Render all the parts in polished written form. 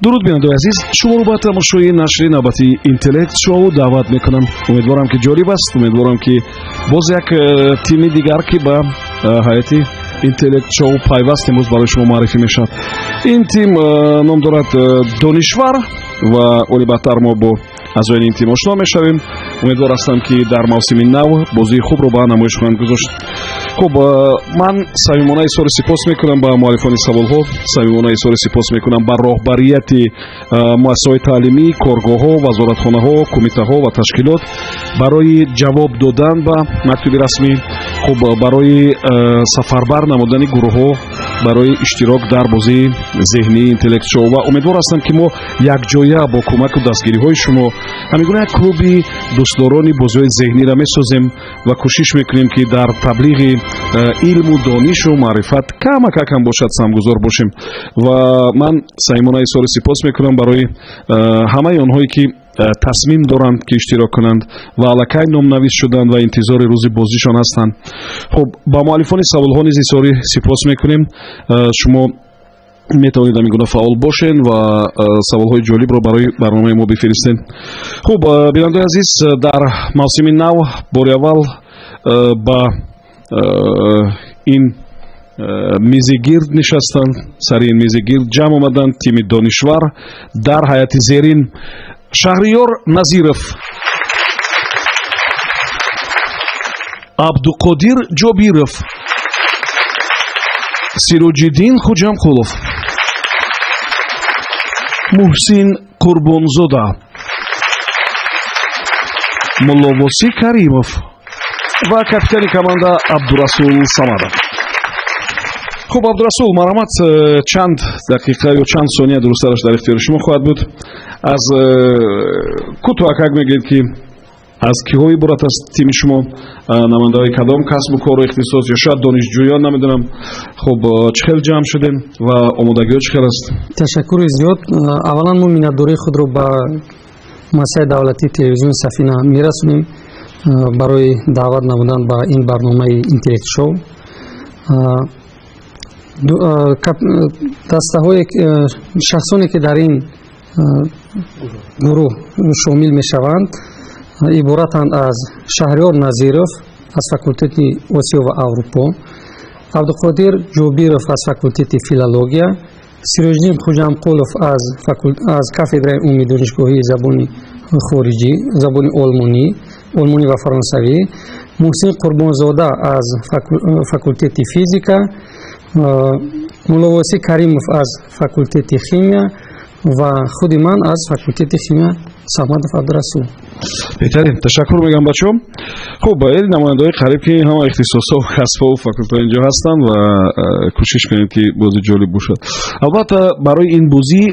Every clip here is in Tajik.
Дуруд, бинандаои азиз, шуморо ба тамошои нашри навбатии Интеллект Шоу даъват мекунам. Умедворам, ки ҷолиб аст. Умедворам, ки боз як тими дигар, ки ба ҳайати Интеллект Шоу пайваст, имрӯз барои шумо муаррифӣ мешавад. Ин тим ном дорад Донишвар ва оли баъдтар мо бо аъзои ин тим ошно мешавем. Умедвор ҳастам, ки дар мавсими нав бозии хубро ба намоиш хоҳанд гузошт. Хуб, ман самимона изҳори сипос мекунам ба муаллифони саволҳо, самимона изҳори сипос мекунам ба роҳбарияти муассисаҳои таълимӣ, коргоҳҳо, вазоратхонаҳо, кумитаҳо ва ташкилот барои ҷавоб додан ба мактуби расмӣ, хуб, барои сафарбар намудани гурӯҳҳо барои иштирок дар бозии зеҳнии Интеллект Шоу. Ва умедвор ҳастам, ки мо якҷоя бо кӯмаку дастгириҳои шумо ҳамин гуна як клуби дӯстдорони бозиҳои зеҳниро месозем ва кӯшиш мекунем, ки дар таблиғи илму донишу маърифат камакакам бошад саҳмгузор бошем. Ва ман самимона изҳори сипос мекунам барои ҳамаи онҳое, ки тасмим доранд, ки иштирок кунанд ва аллакай номнавис шуданд ва интизори рӯзи бозишон ҳастанд. Хуб, ба муаллифони саволҳо низ изҳори сипос мекунем. Шумо метавонед ҳамин гуна фаъол бошед ва саволҳои ҷолибро барои барномаи мо бифиристед. Хуб, бинандаои азиз, дар мавсими нав бори аввал ба ин мизи гирд нишастанд, сари ин мизи гирд ҷамъ омаданд тими Донишвар. Дар ҳайати зерин Шаҳриёр Назиров, Абдуқодир Ҷобиров, Сироҷиддин Хуҷамқулов, Муҳсин Қурбонзода, Мулловосӣ Каримов ва капитани команда Абдурасул Самадов. Хуб, Абдурасул, марҳамат, чанд дақиқа ё чанд сония, дурусттараш, дар ихтиёри шумо хоҳад буд. Аз кӯтоҳакак мегӯед, ки аз киҳо иборат аст тими шумо, намояндаҳои кадом касбу кору ихтисос ё шояд донишҷӯён, намедонам. Хуб, чӣ хел ҷамъ шудем ва омодагиҳо чӣ хел аст? Ташаккури зиёд. Аввалан, мо миннатдории худро ба муассисаи давлатии телевизиони Сафина мерасонем барои даъват намудан ба ин барномаи Интеллект Шоу. Дастаҳое, шахсоне, ки дар ин гурӯҳ шомил мешаванд, иборатанд аз Шаҳриёр Назиров аз факултети Осиё ва Аврупо, Абдуқодир Ҷобиров аз факултети филология, Сироҷиддин Хуҷамқулов аз кафедраи умумидонишгоҳии забони хориҷӣ, забони олмонӣ ва фаронсавӣ, Муҳсин Қурбонзода аз факултети физика, Мулловосӣ Каримов аз факултети химия ва худи ман аз факултети химия, Самадов Абдурасул. Беҳтарин, ташаккур мегӯям, бачаҳо. Хуб, ин намояндаҳои қариб ки ҳама ихтисосҳо, касбҳо, факултетҳо инҷо ҳастанд ва кӯшиш кунем, ки бозӣ ҷолиб бошад. Албатта, барои ин бозӣ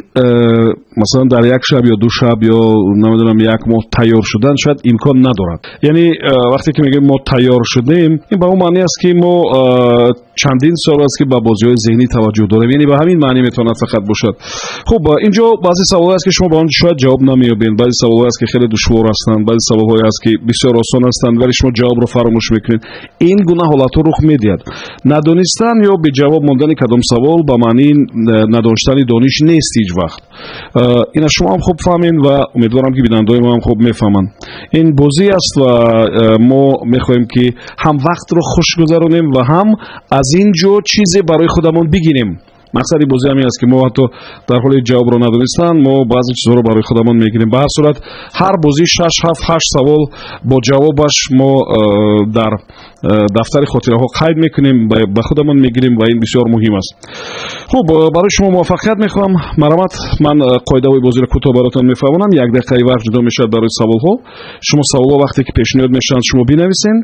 масалан дар як шаб ё 2 шаб ё намедонам як моҳ тайёр шудан шояд имкон надорад. Яъне вақте ки мегӯем мо тайёр шудем, ин ба он маъне аст, ки мо чандин сол аст, ки ба бозиҳои зеҳнӣ таваҷҷӯҳ дорем. Яъне ба ҳамин маънӣ метавонад фақат бошад. Хуб, инҷо баъзе саволҳое аст, ки шумо ба он шояд ҷавоб намеёбед, баъзе саволҳое аст, ки хеле душвор ҳастанд, баъзе саволҳое аст, ки бисёр осон ҳастанд, вале шумо ҷавобро фаромӯш мекунед. Ин гуна ҳолатҳо рух медиҳад. Надонистан ё беҷавоб мондани кадом савол ба маънии надоштани дониш нест ҳеҷ вақт. Ина шумо ҳам хуб фаҳмед ва умедворам, ки бинандаои мо ҳам хуб мефаҳманд. Ин бозӣ аст ва мо мехоҳем, ки ҳам вақтро хуш гузаронем ва ҳам аз ин ҷо чизе барои худамон бигирем. Мақсади бозӣ ҳамин аст, ки мо ҳатто дар ҳоли ҷавобро надонистан мо баъзе чизҳоро барои худамон мегирем. Ба ҳар сурат, ҳар бозӣ шаш, ҳафт, ҳашт савол бо ҷавобаш мо дар дафтари хотираҳо қайд мекунем, ба худамон мегирем ва ин бисёр муҳим аст. Хуб, барои шумо муваффақият мехоҳам. Марҳамат, ман қоидаҳои бозиро кӯтоҳ баротон мефаҳмонам. Як дақиқаи вақт ҷудо мешавад барои саволҳо. Шумо саволҳо вақте ки пешниҳод мешаванд, шумо бинависен.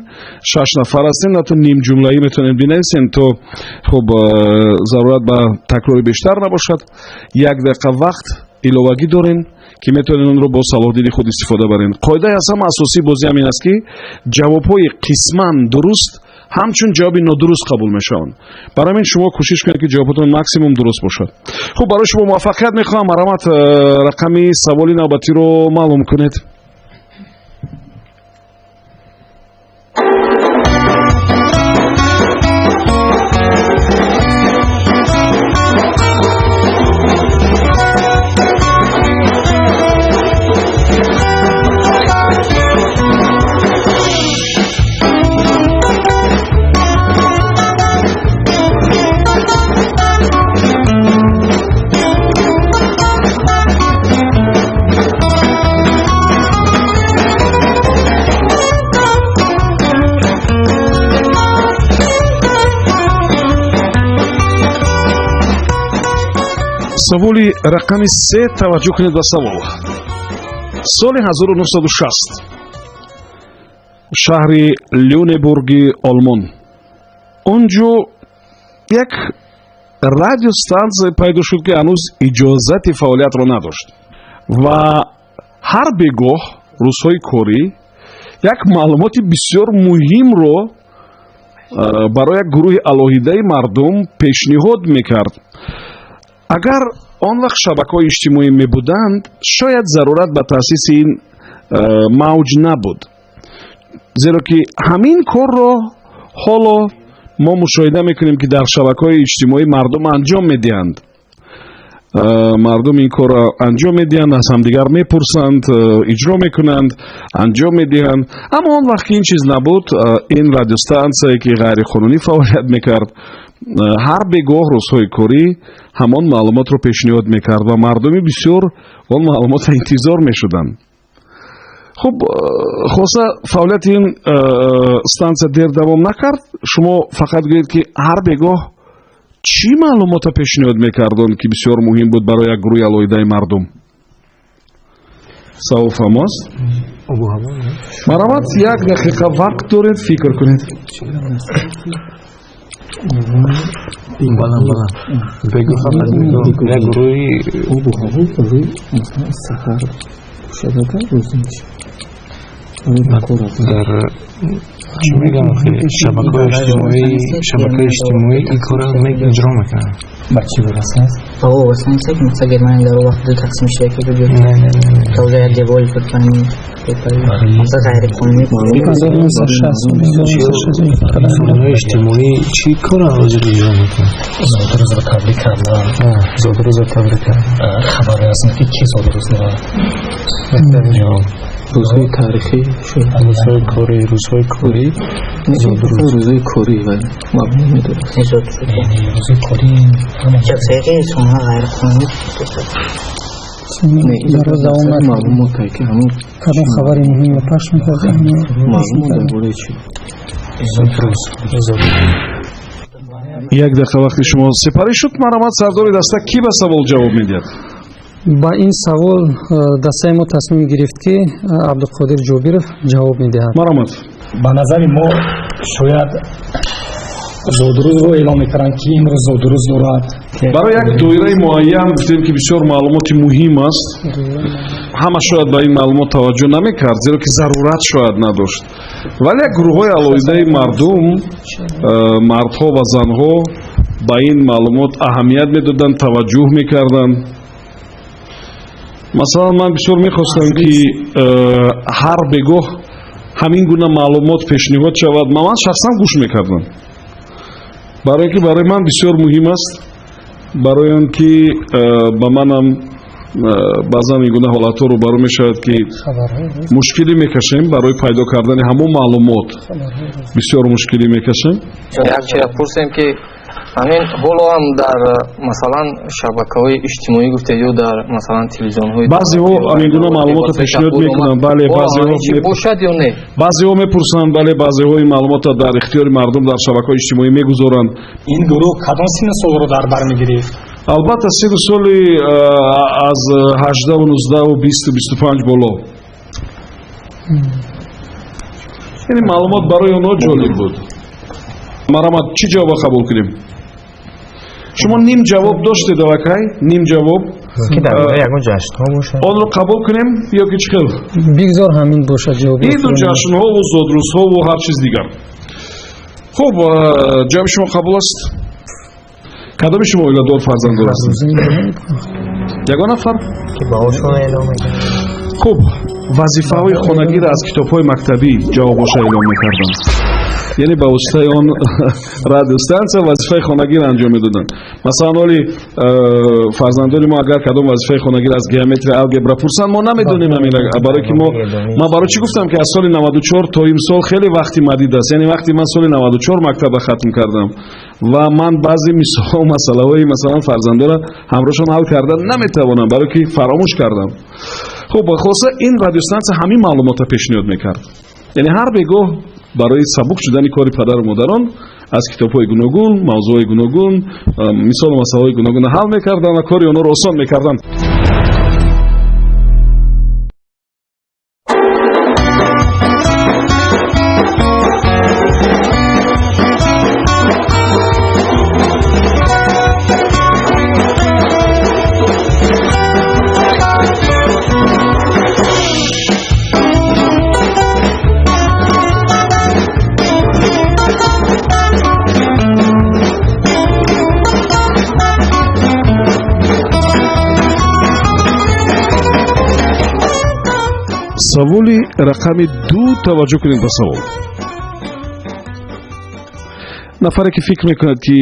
Шаш нафар ҳастем, ҳатто нимҷумлаӣ метавонем бинависем, то хуб зарурат ба такрори бештар набошад. Як дақиқа вақт иловагӣ дорем, ки метавонед онро бо салоҳдиди худ истифода барем. Қоидаи аз ҳама асосии бозӣ ҳамин аст, ки ҷавобҳои қисман дуруст ҳамчун ҷавоби нодуруст қабул мешаванд. Барои ҳамин шумо кӯшиш кунед, ки ҷавобҳотон максимум дуруст бошад. Хуб, барои шумо муваффақият мехоҳам. Марҳамат, рақами саволи навбатиро маълум кунед. Саволи рақами се, таваҷҷӯҳ кунед ба савол. Соли 1960 шаҳри Люнебурги Олмон, он ҷо як радиостансия пайдо шуд, ки ҳанӯз иҷозати фаъолиятро надошт ва ҳар бегоҳ рӯзҳои корӣ як маълумоти бисёр муҳимро барои як гурӯҳи алоҳидаи мардум пешниҳод мекард. Агар он вақт шабакаҳои иҷтимоӣ мебуданд, шояд зарурат ба таъсиси ин мавҷ набуд, зеро ки ҳамин корро ҳоло мо мушоҳида мекунем, ки дар шабакаҳои иҷтимоӣ мардум анҷом медиҳанд. Мардум ин корро анҷом медиҳанд, аз ҳамдигар мепурсанд, иҷро мекунанд, анҷом медиҳанд. Аммо он вақт ки ин чиз набуд, ин радиостансияе, ки ғайриқонунӣ фаъолият мекард, ҳар бегоҳ рӯзҳои корӣ ҳамон маълумотро пешниҳод мекард ва мардуми бисёр он маълумотро интизор мешуданд. Хуб, хулоса, фаъолияти ин стансия дер давом накард. Шумо фақат гӯед, ки ҳар бегоҳ чӣ маълумота пешниҳод мекард он, ки бисёр муҳим буд барои як гурӯҳи алоҳидаи мардум? Савол фаҳмо аст? Марҳамат, як дақиқа вақт доред, фикр кунед. Балам, балам. Бегоҳ, фақат бегоҳ. Як гурӯҳи обу ҳаво барои, масалан, саҳар шабака лозим мешавад. Дар чӣ мегам, шабакаҳои иҷтимоӣ ин корро иҷро мекунанд. Ба чӣ вобаста аст? Ба о вобаста нест, ки масалан Германия дар он вақт ду тақсим шуда ки буд. Не, не, не. То уже як деволи буд, масалан ғайриқонунӣ. Расонаҳои иҷтимоӣ чӣ корро ҳозир иҷро мекунанд? Зодрӯзро таблиғ кардан. Зодрӯзро таблиғ кардан. Хабар расонад, ки кӣ зодрӯз дорад. Рӯзҳои таърихӣ, рӯзҳои корӣ, зодрӯз. Рӯзҳои корӣ ва маъно медорад. Рӯзҳои корӣ. Шахсияти сомона ғайриқонунӣ. Маълумоте ки ҳамон Кадом хабари муҳимро пахш мекард? Маълумот дар бораи чӣ? Зодрӯз. Як дақиқа вақти шумо сипарӣ шуд. Марҳамат, сардори даста, кӣ ба савол ҷавоб медиҳад? Ба ин савол дастаи мо тасмим гирифт, ки Абдуқодир Ҷобиров ҷавоб медиҳад. Марҳамат. Ба назари мо, шояд зодрӯзро эълон мекарданд, ки имрӯз зодрӯз дорад. Барои як доираи муайян гуфтем, ки бисёр маълумоти муҳим аст. Ҳама шояд ба ин маълумот таваҷҷӯҳ намекард, зеро ки зарурат шояд надошт, вале як гурӯҳҳои алоҳидаи мардум, мардҳо ва занҳо, ба ин маълумот аҳамият медоданд, таваҷҷӯҳ мекарданд. Масалан, ман бисёр мехостам, ки ҳар бегоҳ ҳамин гуна маълумот пешниҳод шавад. Ман шахсан гӯш мекардам, барое ки барои ман бисёр муҳим аст, барои он ки ба манам баъзан ин гуна ҳолатҳо рӯбарӯ мешавад, ки мушкилӣ мекашем барои пайдо кардани ҳамон маълумот, бисёр мушкилӣ мекашем. Як чиза пурсем, ки ҳамин ҳоло ҳам дар, масалан, шабакаҳои иҷтимоӣ гуфте ё дар, масалан, телевизионҳои Баъзеҳо ҳамин гуна маълумотро пешниҳод мекунанд, бале, баъзеҳо. Бошад ё не? Баъзеҳо мепурсанд, бале, баъзеҳо ин маълумотро дар ихтиёри мардум дар шабакаҳои иҷтимоӣ мегузоранд. Ин гурӯҳ кадом синну солро дар бар мегирифт? Албатта, синну соли аз 18-у 19-у 20-у 25 боло. Яъне маълумот барои онҳо ҷолиб буд. Марҳамат, чӣ ҷавоба қабул кунем? Шумо ним ҷавоб доштед аллакай, ним ҷавоб. Ки дар бораи ягон ҷашнҳо бошад. Онро қабул кунем ё ки чӣ хел? Бигзор ҳамин бошад ҷавоб. Иду ҷашнҳову зодрӯзҳову ҳар чиз дигар. Хуб, ҷавоби шумо қабул аст. Кадоми шумо оиладор, фарзанддор ҳастед? Ягон нафар? Ки баҳошон эълом мекунад. Хуб, вазифаҳои хонагиро аз китобҳои мактабӣ ҷавобоша эълом мекарданд, яъне ба воситаи он радиостансия вазифаи хонагиро анҷом медоданд. Масалан, ҳоли фарзандони мо агар кадом вазифаи хонагиро аз геометрия, алгебра пурсанд, мо намедонем ҳамин. Барое ки мо, ман барои чӣ гуфтам, ки аз соли 94 то имсол хеле вақти мадид аст? Яъне вақте ман соли 94 мактаба хатм кардам ва ман баъзе мисолҳо, масъалаҳои, масалан, фарзандора ҳамроҳшон ҳал карда наметавонам, барое ки фаромӯш кардам. Хуб, хулоса, ин радиостансия ҳамин маълумотро пешниҳод мекард, яъне ҳар бегоҳ барои сабук шудани кори падару модарон Аз китобҳои гуногун, мавзӯъҳои гуногун, мисолу масъалаҳои гуногунро ҳал мекарданд ва кори онҳоро осон мекарданд. Саволи рақами 2. Таваҷҷӯҳ кунед ба савол. Нафаре ки фикр мекунад, ки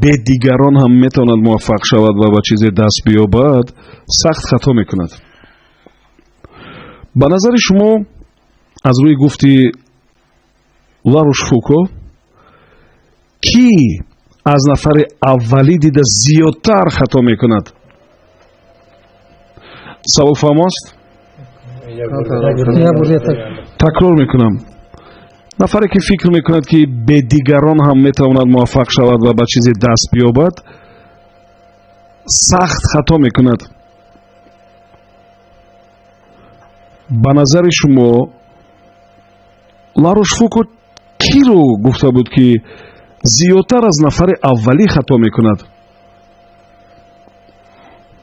бе дигарон ҳам метавонад муваффақ шавад ва ба чизе даст биёбад, сахт хато мекунад. Ба назари шумо, аз рӯи гуфти Ларошфуко, кӣ аз нафари аввалӣ дида зиёдтар хато мекунад? Савол фаҳмост? Такрор мекунам. Нафаре ки фикр мекунад, ки бе дигарон ҳам метавонад муваффақ шавад ва ба чизе даст биёбад, сахт хато мекунад. Ба назари шумо, Ларошфуко киро гуфта буд, ки зиёдтар аз нафари аввалӣ хато мекунад?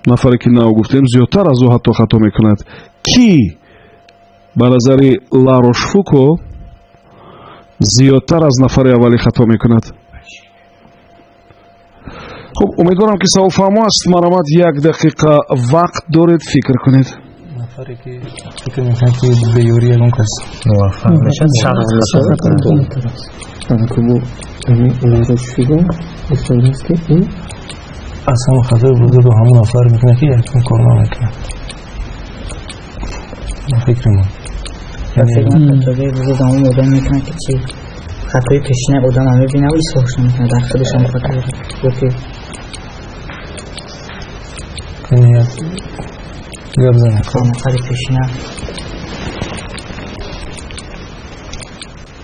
Нафаре ки нав гуфтем, зиёдтар аз ӯ ҳатто хато мекунад. Кӣ ба назари Ларошфуко зиёдтар аз нафари аввалӣ хато мекунад? Хуб, умедворам, ки савол фаҳмо аст. Марҳамат, як дақиқа вақт доред, фикр кунед. Нафаре ки фикр мекунад, ки бе ёрии ягон кас муваффақ мешавад. Аз ҳамон хатои бузургу ҳамон нафар мекунад, ки якум кор намекунад. Ба фикри ман, хатои бузург ҳамон одам мекунад, ки чи хатои пешинаи одама мебинад ва ислоҳш намекунад, дар худаш ҳам хато дорад ёки гап занад. Нафари пешина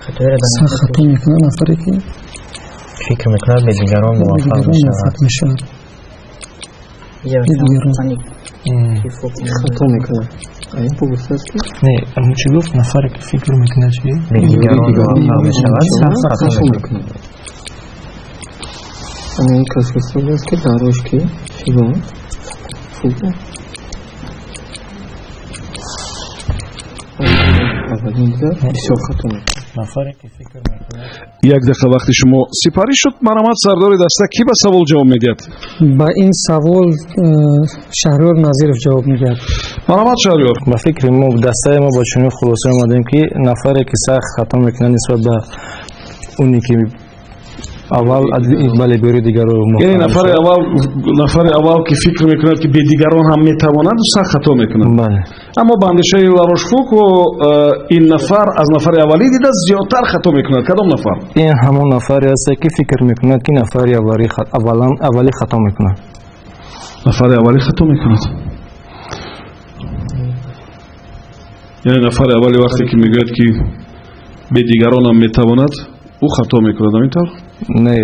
хатоеро дар Сахт хато мекунад нафаре ки фикр мекунад, бе дигарон муваффақ мешавад. Хато мекунад. Не, чӣ гуфт? Нафаре ки фикр мекунад, чи бе дигарон муваффақ мешавад, сахт хато мекунад. Ана ин кас гуфтааст, ки дар рош ки чӣ фуго аввалин дида бисёр хато мекунад. Нафаре ки фикр мекунад. Як дақиқа вақти шумо сипарӣ шуд. Марҳамат, сардори даста, кӣ ба савол ҷавоб медиҳад? Ба ин савол Шаҳриёр Назиров ҷавоб медиҳад. Марҳамат, Шаҳриёр. Ба фикри мо, дастаи мо ба чунин хулоса омадем, ки нафаре ки сахт хато мекунад нисбат ба уне ки аввал, бале, бе ёрии дигарро Яъне нафари аввал ки фикр мекунад, ки бе дигарон ҳам метавонад, сахт хато мекунад. Бале. Аммо ба андешаи Ларошфуко, ин нафар аз нафари аввалӣ дида зиёдтар хато мекунад. Кадом нафар? Ин ҳамон нафаре аст, ки фикр мекунад, ки нафари аввалӣ хато мекунад. Нафари аввалӣ хато мекунад. Яъне нафари аввалӣ вақте ки мегӯяд, ки бе дигаронам метавонад, ӯ хато мекунад, ҳамин тавр? Не,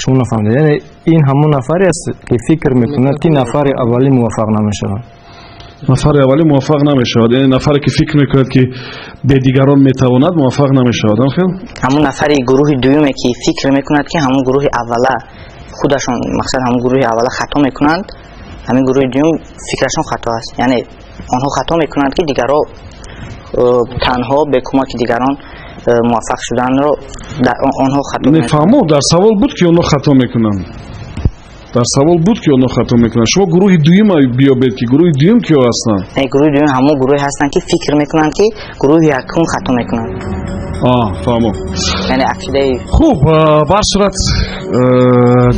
шумо нафаҳмидед. Яъне ин ҳамон нафаре аст, ки фикр мекунад, ки нафари аввалӣ муваффақ намешавад. Нафари аввалӣ муваффақ намешавад. Яъне нафаре ки фикр мекунад, ки бе дигарон метавонад, муваффақ намешавад, ам хел? Ҳамон нафари гурӯҳи дуюме, ки фикр мекунад, ки ҳамон гурӯҳи аввала худашон, мақсад, ҳамон гурӯҳи аввала хато мекунанд, ҳамин гурӯҳи дуюм фикрашон хато аст. Яъне онҳо хато мекунанд, ки дигарро танҳо бе кӯмаки дигарон муваффақ шуданро онҳо хато. Нефаҳмо, дар савол буд, ки онҳо хато мекунанд. Дар савол буд, ки онҳо хато мекунанд. Шумо гурӯҳи дуюма биёбед, ки гурӯҳи дуюм киё ҳастанд. Не, гурӯҳи дуюм ҳамон гурӯҳе ҳастанд, ки фикр мекунанд, ки гурӯҳи якум хато мекунанд. Фаҳмо. Яъне ақидаи Хуб, ба ҳар сурат,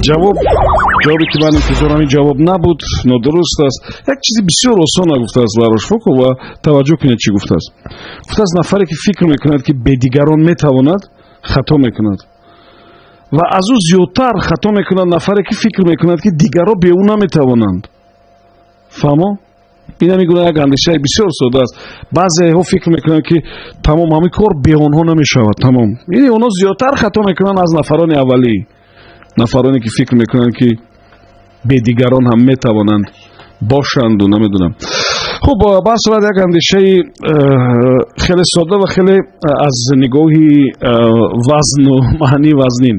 ҷавобе ки ман интизорам, ин ҷавоб набуд, нодуруст аст. Як чизи бисёр осона гуфтааст Ларошфуко ва таваҷҷӯҳ кунед, чӣ гуфтааст. Гуфтааст, нафаре ки фикр мекунад, ки бе дигарон метавонад, хато мекунад ва аз ӯ зиёдтар хато мекунад нафаре ки фикр мекунад, ки дигарро бе ӯ наметавонанд. Фаҳмо? Ин ҳамин гуна як андешаи бисёр сода аст. Баъзеҳо фикр мекунанд, ки тамом, ҳамин кор бе онҳо намешавад, тамом. Яъне онҳо зиёдтар хато мекунанд аз нафарони аввалӣ, нафароне ки фикр мекунанд, ки бе дигарон ҳам метавонанд бошанду намедонам. Хуб, ба ҳар сурат як андешаи хеле сода ва хеле аз нигоҳи вазну маънӣ вазнин.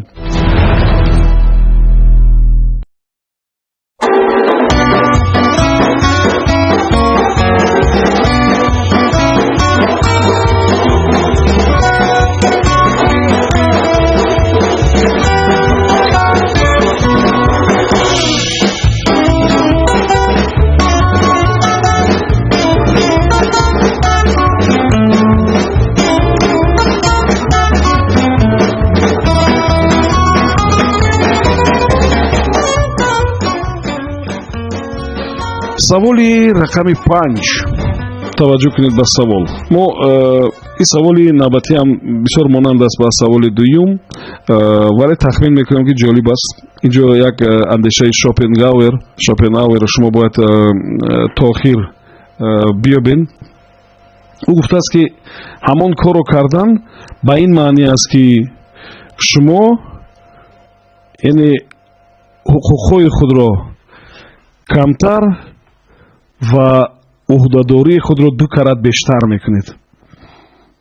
Саволи рақами 5. Таваҷҷӯҳ кунед ба савол. Мо ин саволи навбатӣ ҳам бисёр монанд аст ба саволи дуюм, вале тахмин мекунам, ки ҷолиб аст. Инҷо як андешаи Шопенгауэрро шумо бояд то охир биёбед. Ӯ гуфтааст, ки ҳамон корро кардан ба ин маънӣ аст, ки шумо, яъне, ҳуқуқҳои худро камтар ва ӯҳдадории худро ду карат бештар мекунед.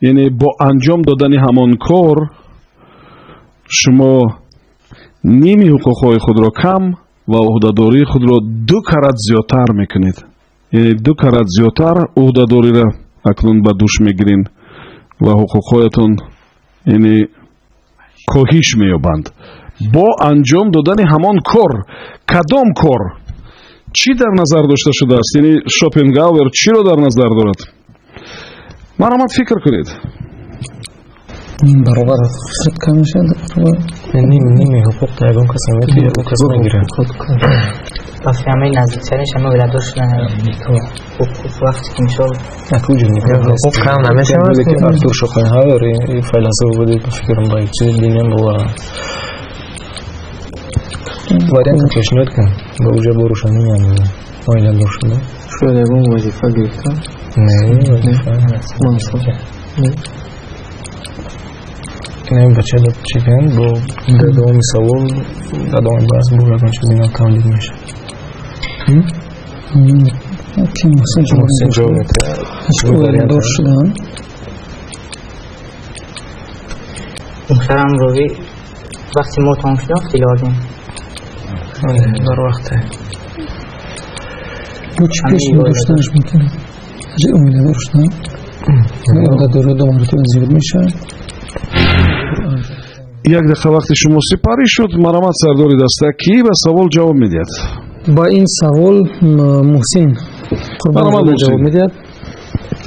Яъне бо анҷом додани ҳамон кор шумо ними ҳуқуқҳои худро кам ва ӯҳдадории худро ду карат зиёдтар мекунед. Яъне ду карат зиёдтар ӯҳдадориро акнун ба дӯш мегиред ва ҳуқуқҳоятон, яъне, коҳиш меёбанд бо анҷом додани ҳамон кор. Кадом кор? Чӣ дар назар дошта шудааст? Яъне Шопенгауэр чиро дар назар дорад? Марҳамат, фикр кунед. Ним баробар ҳуқуқ кам мешавад. Ними ҳуқуқ ягон кас наметиҳад, ягон кас мегирад. Ба фиҳамаи наздиктаринш ҳама оиладор шудан, ҳуқуқ вақте ки мисол ҳуқуқ кам намешавад. Лекин Артур Шопенҳауэр файласуф буд, ба фикрам, ба чизи диниам бовар. Вариант пешниҳод кун, ба уҷа бо рӯшанӣ меандозам. Оиладор шуда. Шояд ягон вазифа гирифтан? Не, вазифа. Мансаб. Инами бача дод чӣ кунад, бо дар давоми савол, дар давоми баҳс бо ягон чизи нав тавлид мешавад. Ки Муҳсин ҷавоб медиҳад. Оиладор шудан. Муҳтарам ровӣ, вақти мо тамом шуд, вақти иловагем. Дар вақте. Бо чӣ пеш доштанаш мумкин? Оиладор шудан. Оиладорӣ ду маротиба зиёд мешавад. Як дақиқа вақти шумо сипарӣ шуд. Марҳамат, сардори даста, кӣ ба савол ҷавоб медиҳад? Ба ин савол Муҳсин Қурбонзода ҷавоб медиҳад.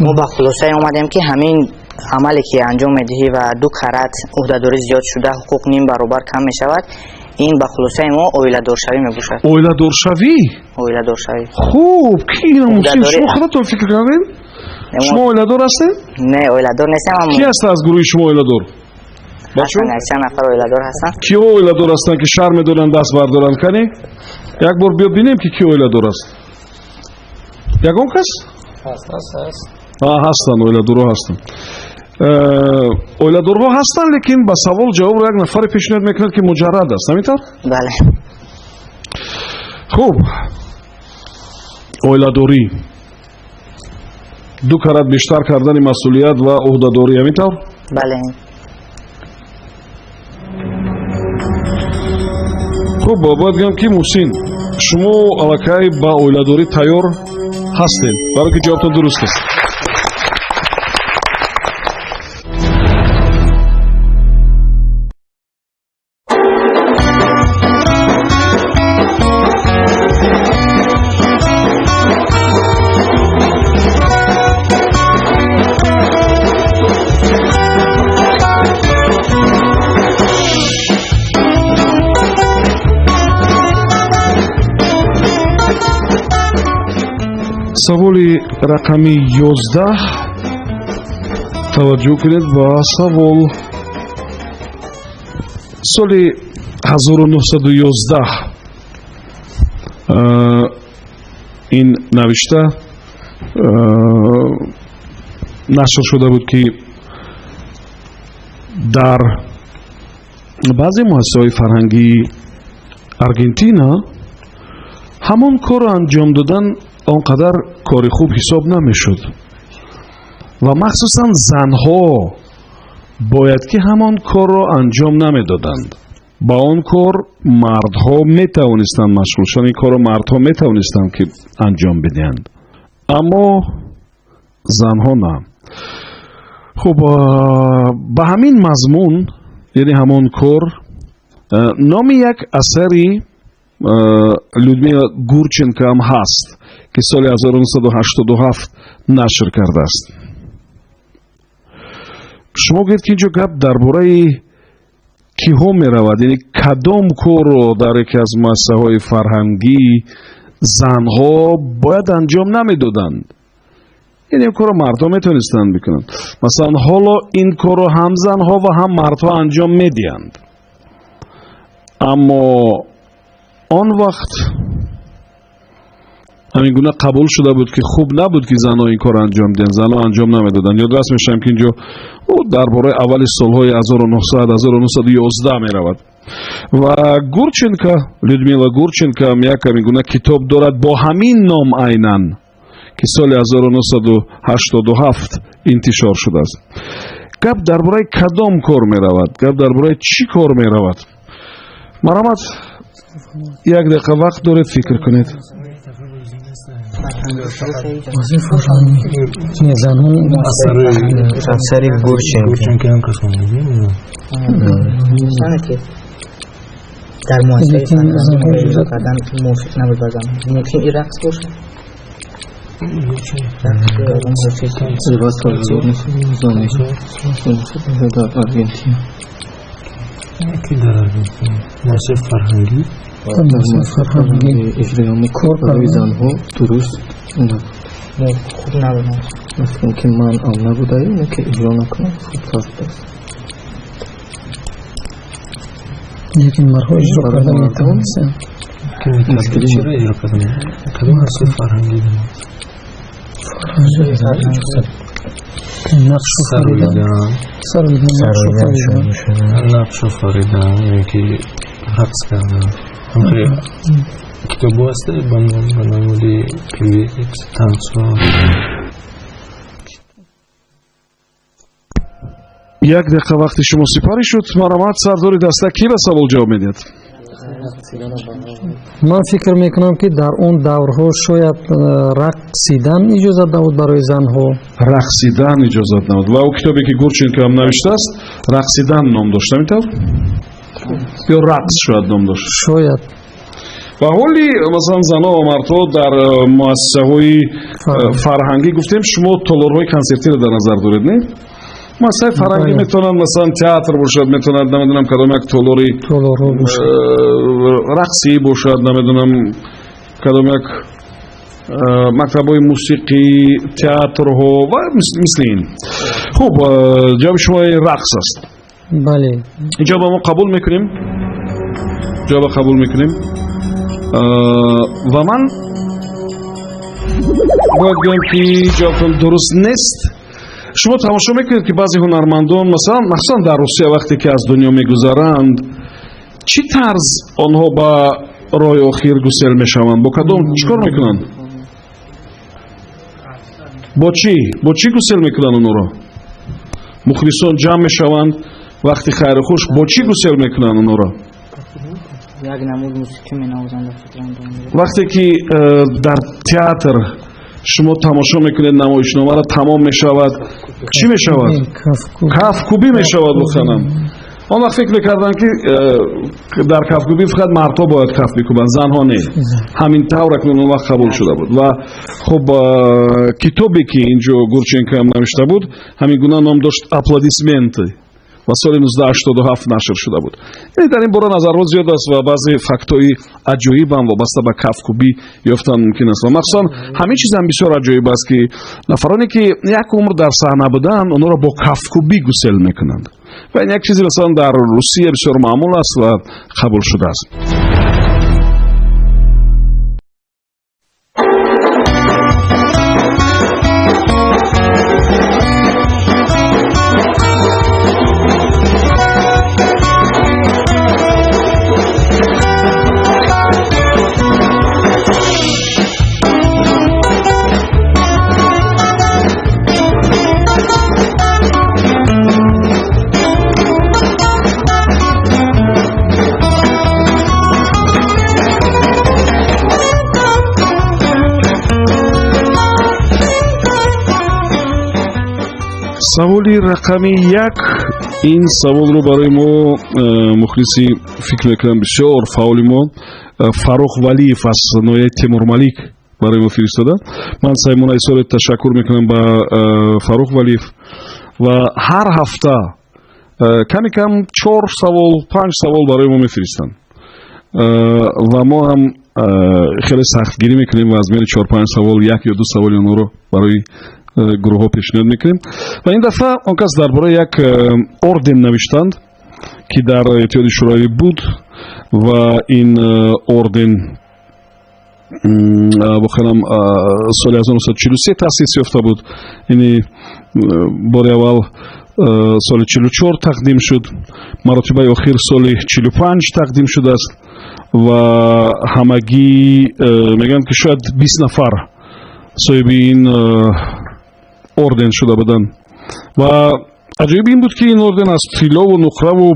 Мо ба хулосае омадем, ки ҳамин амале ки анҷом медиҳӣ ва ду карат ӯҳдадорӣ зиёд шуда, ҳуқуқ ним баробар кам мешавад, ин ба хулосаи мо оиладоршавӣ мебошад. Оиладоршавӣ? Оиладоршавӣ. Хуб, ки ина Муҳсин, шумо худатон фикр кардед? Шумо оиладор ҳастед? Не, оиладор нестам. Ки аст аз гурӯҳи шумо оиладор? Ҳастанд, якчанд нафар оиладор ҳастанд. Киҳо оиладор ҳастанд, ки шарм медоранд даст бардоранд? Кани як бор биё бинем, ки ки оиладор аст. Ягон кас ҳастанд? Оиладорҳо ҳастанд, оиладорҳо ҳастанд, лекин ба савол ҷавобро як нафаре пешниҳод мекунад, ки муҷаррад аст, ҳамин тавр? Бале. Хуб, оиладорӣ, ду карат бештар кардани масъулият ва ӯҳдадорӣ, ҳамин тавр? Бале. Хуб, бояд гӯям, ки Муҳсин, шумо аллакай ба оиладорӣ тайёр ҳастед, барое ки ҷавобтон дуруст аст. Саволи рақами 11. Таваҷҷӯҳ кунед ба савол. Соли 1911 ин навишта Нашр шуда буд, ки дар баъзе муассисаҳои фарҳангии Аргентина ҳамон корро анҷом додан он қадар кори хуб ҳисоб намешуд ва махсусан занҳо бояд ки ҳамон корро анҷом намедоданд. Ба он кор мардҳо метавонистанд машғул шаванд, ин корро мардҳо метавонистанд ки анҷом бидиҳанд, аммо занҳо на. Хуб, ба ҳамин мазмун, яъне ҳамон кор, номи як асари Людмила Гурченко ҳам ҳаст, ки соли 1987 нашр кардааст. Шумо гӯед, ки инҷо гап дар бораи киҳо меравад, яъне кадом корро дар яке аз муассисаҳои фарҳангӣ занҳо бояд анҷом намедоданд, яъне ин корро мардҳо метавонистанд бикунанд. Масалан, ҳоло ин корро ҳам занҳо ва ҳам мардҳо анҷом медиҳанд, аммо он вақт ҳамин гуна қабул шуда буд, ки хуб набуд, ки занҳо ин корро анҷом диҳанд, занҳо анҷом намедоданд. Ёдрас мешавам, ки инҷо дар бораи аввали солҳои 1900, 1911 меравад. Ва Гурченко, Людмила Гурченко ҳам як ҳамин гуна китоб дорад бо ҳамин ном айнан, ки соли 1987 интишор шудааст. Гап дар бораи кадом кор меравад, гап дар бораи чӣ кор меравад? Марҳамат, як дақиқа вақт доред, фикр кунед. Асари Гурченко. Дар муассисаи фарҳангӣ иҷро кардан мувофиқ набуд ба занҳо. Мумкин ин рақс бошад? Дар Аргентина. Ки дар Аргентина муассисаи фарҳангӣ иҷрои ҳамон кор барои занҳо дуруст набуд. Хуб набуд. Мумкин ки манъ набудаю, ки иҷро накунад хубтар будааст. Лекин мардҳо иҷро карда метавонистанд. Чиро иҷро карда? Кадом муассисаи фарҳангӣ? Нақш офаридан ё ки рақс кардан. Китобҳо ҳаста ба намуди певец, танцор. Як дақиқа вақти шумо сипарӣ шуд. Марҳамат, сардори даста, кӣ ба савол ҷавоб медиҳад? Ман фикр мекунам, ки дар он даврҳо шояд рақсидан иҷозат набуд барои занҳо. Рақсидан иҷозат набуд. Ва ӯ китобе, ки Гурченко ҳам навиштааст, рақсидан ном дошт, ҳамин тавр? Ё рақс шояд ном дошт? Шояд. Ва ҳоли масалан занҳо ва мардҳо дар муассисаҳои фарҳангӣ, гуфтем, шумо толорҳои консертиро дар назар доред, не? Муассисаи фарҳангӣ метавонад масалан театр бошад, метавонад намедонам кадом як толори рақсӣ бошад, намедонам кадом як мактабҳои мусиқӣ, театрҳо ва мисли ин. Хуб, ҷавоби шумо рақс аст. Бале. Ин ҷавоба мо қабул мекунем, ҷавоба қабул мекунем. Ва ман бояд гӯям, ки ҷавобтон дуруст нест. Шумо тамошо мекунед, ки баъзе ҳунармандон, масалан, махсусан дар Русия, вақте ки аз дунё мегузаранд, чӣ тарз онҳо ба роҳи охир гусел мешаванд? Бо кадом чӣ кор мекунанд? Бо чӣ? Бо чӣ гусел мекунанд онҳоро? Мухлисон ҷамъ мешаванд вақти хайру хуш, бо чӣ гусел мекунанд онҳоро? Як намуд мусиқӣ менавозанд. Вақте ки дар театр шумо тамошо мекунед намоишномаро, тамом мешавад, чӣ мешавад? Кафкӯбӣ мешавад. Буханам, он вақт фикр мекарданд, ки дар кафкӯбӣ фақат мардҳо бояд каф бикӯбанд, занҳо не. Ҳамин тавр акнун он вақт қабул шуда буд. Ва хуб, китобе, ки инҷо Гурченко ҳам навишта буд, ҳамин гуна ном дошт, «Аплодисменты», ва соли 1987 нашр шуда буд. Яъне дар ин бора назарҳо зиёд аст ва баъзе фактҳои аҷоибам вобаста ба кафкӯбӣ ёфтан мумкин аст. Ва махсусан ҳамин чизам бисёр аҷоиб аст, ки нафароне, ки як умр дар саҳна буданд, онҳоро бо кафкӯбӣ гусел мекунанд. Ва ин як чизе масалан дар Русия бисёр маъмул аст ва қабул шудааст. Саволи рақами 1. Ин саволро барои мо мухлиси, фикр мекунам, бисёр фаъоли мо Фаррух Валиев аз ноҳияи Темурмалик барои мо фиристода. Ман самимона изҳори ташаккур мекунам ба Фаррух Валиев ва ҳар ҳафта ками кам чор савол, панҷ савол барои мо мефиристанд ва мо ҳам хеле сахтгирӣ мекунем ва аз миёни чор-панҷ савол як ё ду саволи онҳоро барои гурӯҳҳо пешниҳод мекунем. Ва ин дафъа он кас дар бораи як орден навиштанд, ки дар Иттиҳоди Шӯравӣ буд ва ин орден воқеан соли 1943 таъсис ёфта буд. Ини бори аввал соли 44 тақдим шуд, маротибаи охир соли 45 тақдим шудааст ва ҳамагӣ мегӯянд, ки шояд 20 нафар соҳиби ин орден шуда буданд. Ва аҷоиб ин буд, ки ин орден аз тиллову нуқраву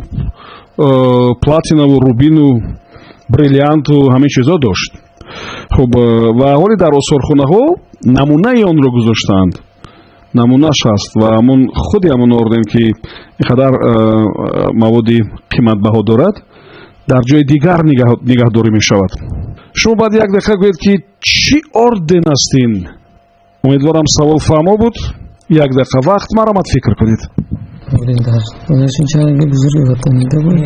платинаву рубину бриллианту ҳамин чизҳо дошт. Хуб, ва ҳоле дар осорхонаҳо намунаи онро гузоштаанд, намунаш ҳаст ва ҳамон худи ҳамон орден, ки ин қадар маводи қиматбаҳо дорад, дар ҷои дигар нигаҳдорӣ мешавад. Шумо баъд як дақиқа гӯед, ки чӣ орден аст ин. Умедворам, савол фаҳмо буд. Як дақиқа вақт, марҳамат, фикр кунед. Орден дар ҷанги бузурги ватанида буд.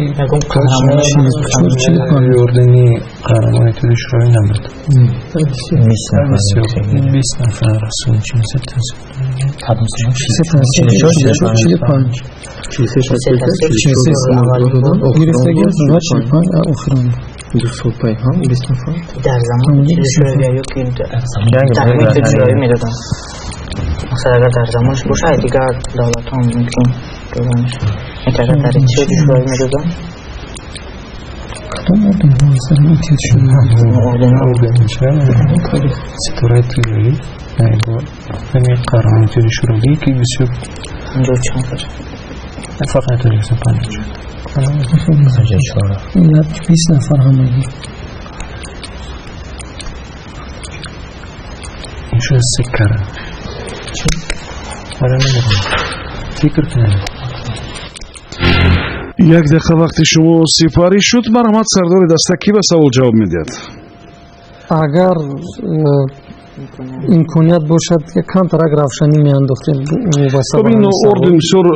Ордени қаҳрамони Иттиҳоди Шӯравӣ набуд. 20 нафар соли 43. 45 гирифтагӣ ва 45 охирон. 2 сол пай ҳам 20 нафар. Дар замони Шӯравӣ ё ки дар Иттиҳоди Шӯравӣ медоданд? Масалан, агар дар замонаш бошад, дигар давлатҳо мумкин доданаш. Агар дар Иттиҳоди Шӯравӣ медоданд. Кадом орден дар Иттиҳоди Шӯравӣ? Орден. Орден ситораи тиллоӣ, яъне қаҳрамони Иттиҳоди Шӯравӣ, ки бисёр Инҷо чанд нафар? Фақат Тоҷикистон панҷ. Як 20 нафар ҳамагӣ. Шояд се кара. Ҳола намедонам, фикр кунем. Як дақиқа вақти шумо сипарӣ шуд. Марҳамат, сардори даста, кӣ ба савол ҷавоб медиҳад? Агар имконият бошад, камтарак равшанӣ меандохтем. Хуб, ин орден бисёр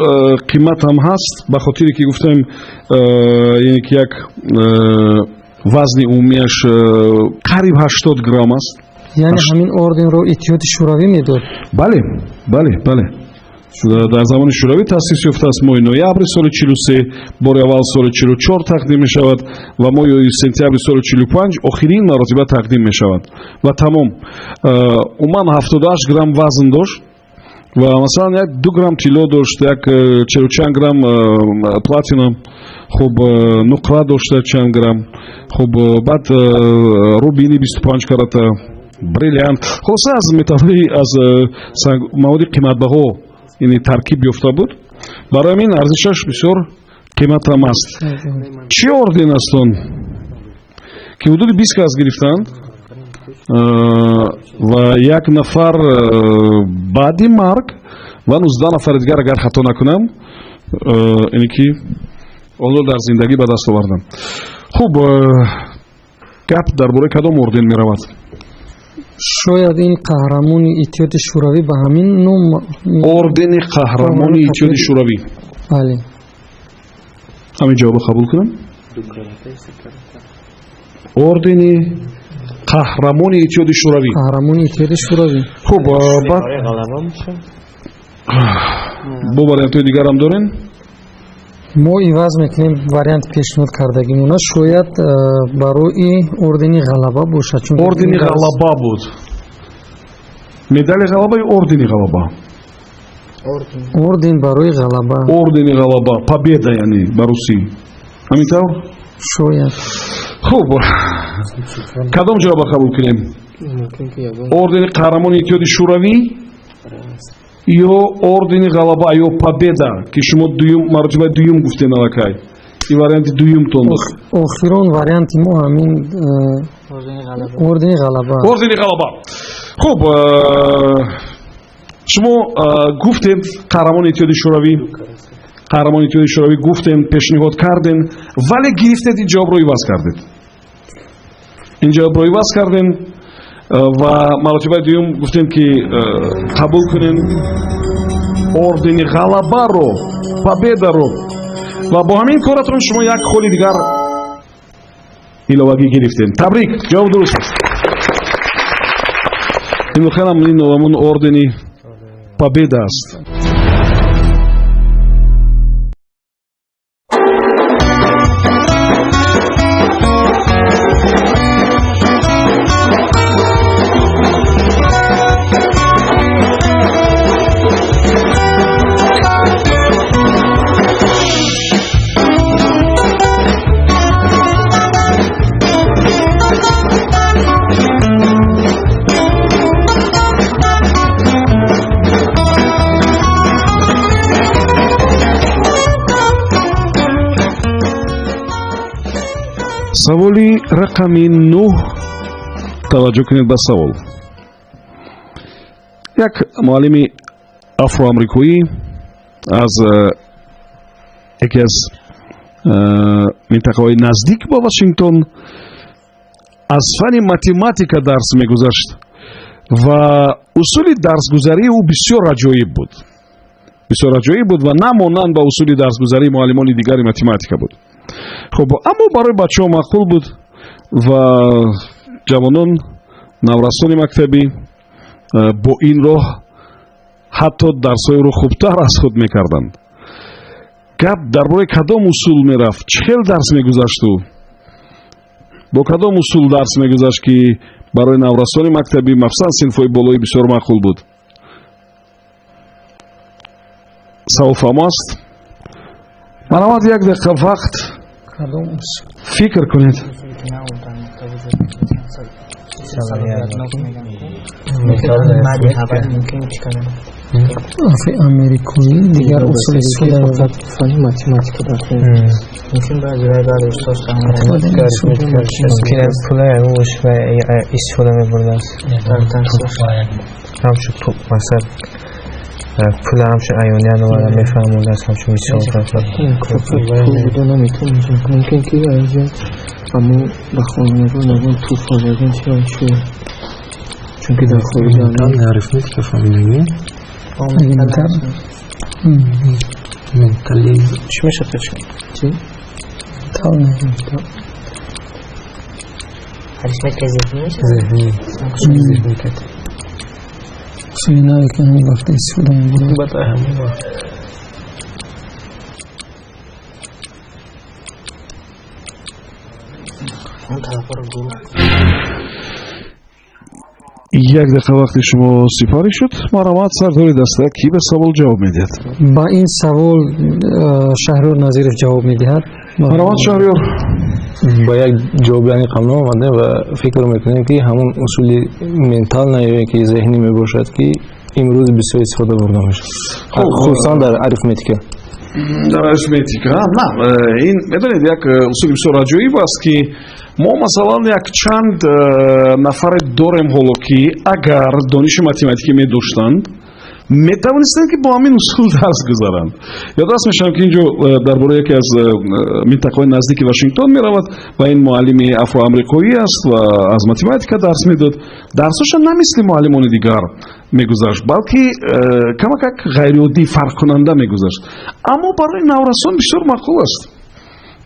қимат ҳам ҳаст, ба хотире ки гуфтем, яъне ки як вазни умумиаш қариб 80 грамм аст. Яъне ҳамин орденро Иттиҳоди Шӯравӣ медод? Бале, дар замони Шӯравӣ таъсис ёфтааст. Моҳи ноябри соли 43 бори аввал, соли 44 тақдим мешавад ва моҳи сентябри соли 45 охирин маротиба тақдим мешавад ва тамом. Умуман 78 грамм вазн дошт ва масалан як 2 грамм тилло дошт, як чилу чанд грамм платина, хуб, нуқра дошта чанд грамм, хуб, баъд рубини 25 карата, бриллиант, хулоса аз металлҳои, аз маводи қиматбаҳо ини таркиб ёфта буд. Барои ҳамин арзишаш бисёр қиматам аст. Чӣ орден аст он, ки ҳудуди 20 кас гирифтанд ва як нафар баъди марг ва 19 нафари дигар, агар хато накунам, ине ки онро дар зиндагӣ ба даст оварданд? Хуб, гап дар бораи кадом орден меравад? Шояд ин қаҳрамони Иттиҳоди Шӯравӣ ба ҳамин ном. Ордени қаҳрамони Иттиҳоди Шӯравӣ. Бале. Ҳамин ҷавобро қабул кунам? Ордени қаҳрамони Иттиҳоди Шӯравӣ. Қаҳрамони Иттиҳоди Шӯравӣ. Хуб, баъд бо вариантҳои дигарам дорем. Мо иваз мекунем вариант пешниҳод кардагимона. Шояд барои ордени ғалаба бошад, чун Ордени ғалаба буд, медали ғалаба ё ордени ғалаба? Орден барои ғалаба. Ордени ғалаба, победа, яъне ба русӣ ҳамин тавр. Шояд. Хуб, кадом ҷавоба қабул кунем? Ордени қаҳрамони Иттиҳоди Шӯравӣ ё ордени ғалаба ё победа, ки шумо дуюм маротибаи дуюм гуфтем аллакай, ин варианти дуюмтон? Охирон варианти мо ҳамин ордени ғалаба. Ордени ғалаба. Хуб. Шумо гуфтем қаҳрамони Иттиҳоди Шӯравӣ, қаҳрамони Иттиҳоди Шӯравӣ гуфтем, пешниҳод кардем, вале гирифтед ин ҷавобро иваз кардед. Ин ҷавобро иваз кардем ва маротибаи дуюм гуфтем, ки қабул кунем ордени ғалабаро, Победаро, ва бо ҳамин коратон шумо як холи дигар иловагӣ гирифтем. Табрик, ҷавоб дуруст аст. Ин воқеан ин ҳамон ордени Победа аст. Саволи рақами 9. Таваҷҷӯҳ кунед ба савол. Як муаллими афроамрикоӣ аз яке аз минтақаҳои наздик ба Вашингтон аз фанни математика дарс мегузашт ва усули дарсгузарии ӯ бисёр аҷоиб буд. Бисёр аҷоиб буд ва намонанд ба усули дарсгузарии муаллимони дигари математика буд. Хуб, аммо барои бачаҳо маъқул буд ва ҷавонон, наврасони мактабӣ бо ин роҳ ҳатто дарсҳои ӯро хубтар аз худ мекарданд. Гап дар бораи кадом усул мерафт? Чӣ хел дарс мегузашт ӯ? Бо кадом усул дарс мегузашт, ки барои наврасони мактабӣ, махсусан синфҳои болоӣ, бисёр маъқул буд? Савол фаҳмо аст? Марҳамат, як дақиқа вақт, фикр кунед. Афроамерикоӣ дигар усул истифода мебарад. Фанни математика дар мумкин баъзе вай баъзе устод Мумкин пулай истифода мебурдааст. Ҳамчун масалан пул ҳамчун аёният оварда мефаҳмондааст, ҳамчун мисол. Пул буда наметавонад. Мумкин ки инҷа аммо ба хонандагон ягон туҳфа, ягон чи, чунки дар хориҷа арифметика фаҳмидагӣ? Ментал. Ментализм чӣ мешавад? Чӣ? Ментал. Арифметика зеҳнӣ мешавад? Зеҳнӣ. Зеҳнӣ. Усули наве, ки ҳамон вақт истифода мебурд. Баъд ҳамон вақт. Як дақиқа вақти шумо сипарӣ шуд. Марҳамат, сардори даста, кӣ ба савол ҷавоб медиҳад? Ба ин савол Шаҳриёр Назиров ҷавоб медиҳад. Марҳамат, Шаҳриёр. Ба як ҷавоби аниқ ҳам наомадем ва фикр мекунем, ки ҳамон усули ментал ё ки зеҳнӣ мебошад, ки имрӯз бисёр истифода бурда мешавад, хусусан дар арифметика. Дар арифметика на, ин медонед, як усули бисёр аҷоиб аст, ки мо масалан як чанд нафаре дорем ҳоло, ки агар дониши математикӣ медоштанд, метавонистанд, ки бо ҳамин усул дарс гузаранд. Ёдрас мешавам, ки инҷо дар бораи яке аз минтақаҳои наздики Вашингтон меравад ва ин муаллими афроамрикоӣ аст ва аз математика дарс медод. Дарсҳоша на мисли муаллимони дигар мегузашт, балки камакак ғайриоддӣ, фарқкунанда мегузашт, аммо барои наврасон бисёр маъқул аст,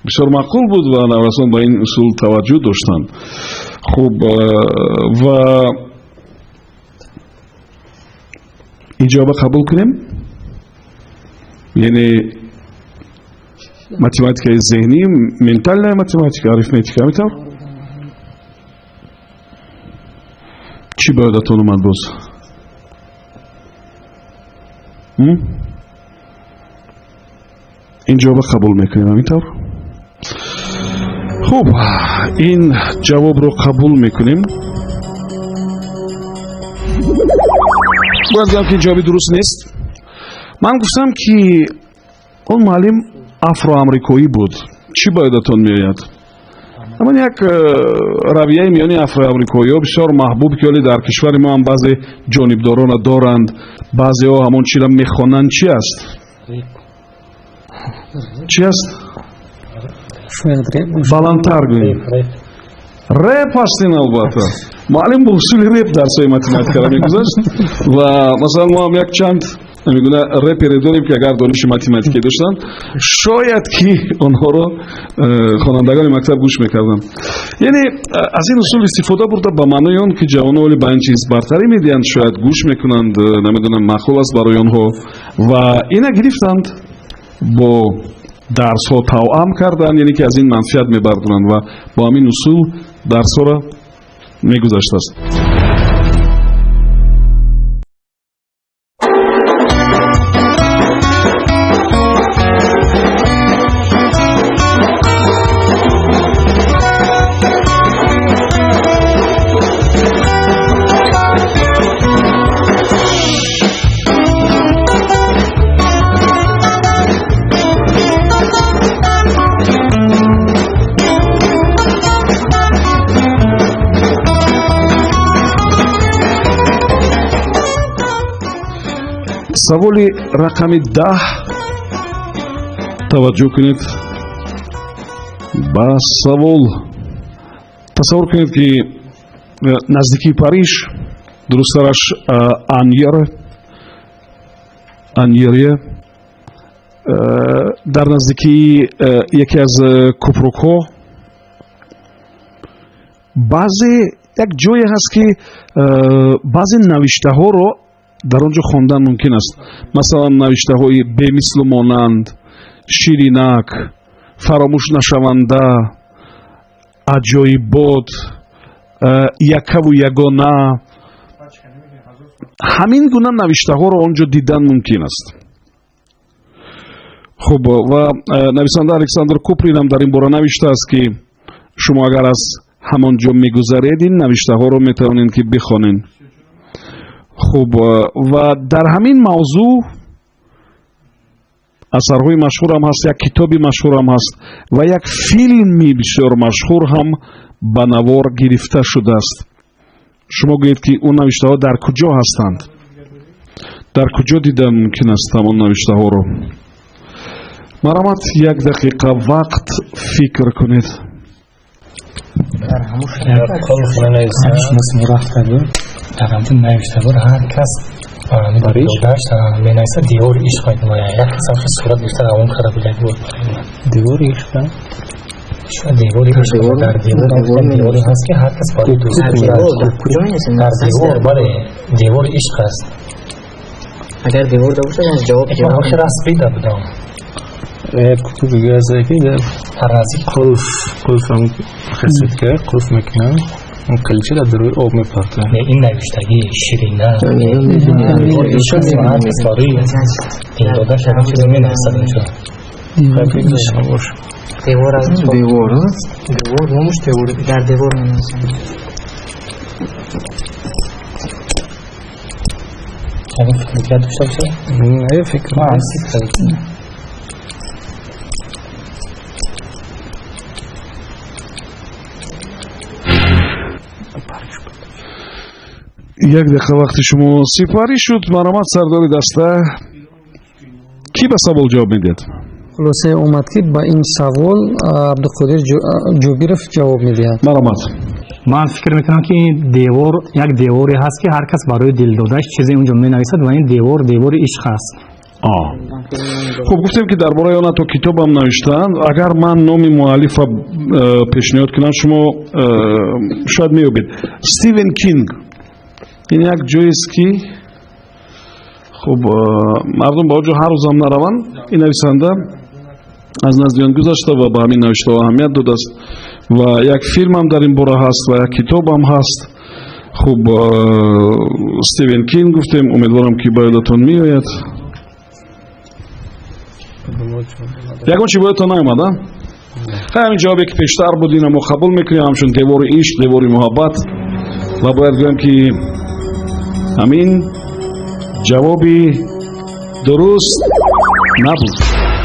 бисёр маъқул буд ва наврасон ба ин усул таваҷҷӯҳ доштанд. Хуб, ва ин ҷавоба қабул кунем, яъне математикаи зеҳнӣ, ментальная математика, арифметика, ҳамин тавр? Чӣ ба ёдатон омад боз? Ин ҷавоба қабул мекунем, ҳамин тавр? Хуб, ин ҷавобро қабул мекунем. Бояд гӯям, ки ҷавоби дуруст нест. Ман гуфтам, ки он муаллим афроамрикоӣ буд. Чӣ ба ёдатон меояд? Ҳамон як равияи миёни афроамрикоиҳо бисёр маҳбуб, ки ҳоле дар кишвари мо ҳам баъзе ҷонибдорона доранд, баъзеҳо ҳамон чиро мехонанд. Чи аст? Чи аст? Баландтар гӯем. Реп аст ин. Албатта, муаллим бо усули реп дарсҳои математикаро мегузашт. Ва масалан, мо ҳам як чанд мегуна репере дорем, ки агар дониши математикӣ доштанд, шояд ки онҳоро хонандагони мактаб гӯш мекарданд. Яъне аз ин усул истифода бурда, ба маънои он ки ҷавонон оли ба ин чиз бартарӣ медиҳанд, шояд гӯш мекунанд, намедонам, маъқул аст барои онҳо. Ва ина гирифтанд, бо дарсҳо тавъам карданд, яъне ки аз ин манфиат мебардоранд ва бо ҳамин усул дарсҳоро мегузаштааст. Саволи рақами 10. Таваҷҷӯҳ кунед ба савол. Тасаввур кунед, ки наздикии Париж, дурусттараш Аньер, Аньерия, дар наздикии яке аз купрукҳо баъзе як ҷое ҳаст, ки баъзе навиштаҳоро дар он ҷо хондан мумкин аст. Масалан, навиштаҳои бемислу монанд, ширинак, фаромӯш нашаванда, аҷоибот, якаву ягона. Ҳамин гуна навиштаҳоро он ҷо дидан мумкин аст. Хуб, ва нависанда Александр Купринам дар ин бора навиштааст, ки шумо агар аз ҳамон ҷо мегузаред, ин навиштаҳоро метавонед ки бихонед. Хуб, ва дар ҳамин мавзӯъ асарҳои машҳурам ҳаст, як китоби машҳурам ҳаст ва як филми бисёр машҳур ҳам ба навор гирифта шудааст. Шумо гӯед, ки он навиштаҳо дар куҷо ҳастанд, дар куҷо дидан мумкин аст ҳамон навиштаҳоро? Марҳамат, як дақиқа вақт, фикр кунед. Дар ҳамин навиштаҳоро ҳар кас додаш менависад, девори ишқ менамояд. Як кас ҳам сурат гирифта равон карда буд як бор. Девори ишқ? Девори ишқ. Дар девор деворе ҳаст, ки ҳар кас барои дӯст дар девор, бале, девори ишқ аст. Агар девор да бошад, аз ҷавоб ман охир раст бида будам. Як кутуби газа, ки дар қулф, қулф хасид ка қулф мекунам, он калича дар рӯи об мепартояд. Не, ин навиштагӣ ширина барои дилдодаш ягон чизе менависад инҷо. Девор аст. Девор, девор, номаш девор. Дар девор менависанд. Ягон фикр дигар дошта бошад? Не, фикр. Як дақиқа вақти шумо сипарӣ шуд. Марҳамат, сардори даста, кӣ ба савол ҷавоб медиҳад? Хулосае омад, ки ба ин савол Абдуқодир Ҷобиров ҷавоб медиҳад. Марҳамат. Ман фикр мекунам, ки ин девор як деворе ҳаст, ки ҳар кас барои дилдодааш чизе унҷо менависад, ва ин девор девори ишқ аст. Хуб, гуфтем, ки дар бораи он ҳатто китобам навиштаанд. Агар ман номи муаллифа пешниҳод кунам, шумо шояд меёбед. Стивен Кинг. Ин як ҷоест, ки хуб, мардум ба он ҷо ҳар рӯзам нараванд. Ин нависанда аз назди он гузашта ва ба ҳамин навиштаҳо аҳамият додааст ва як филмам дар ин бора ҳаст ва як китобам ҳаст. Хуб, Стивен Кинг гуфтем, умедворам, ки ба ёдатон меояд. Ягон чи боядтон наомад? А хай, ҳамин ҷавобе, ки пештар буд, ина мо қабул мекунем ҳамчун девори ишқ, девори муҳаббат. Ва бояд гӯям, ки ҳамин ҷавоби дуруст набуд.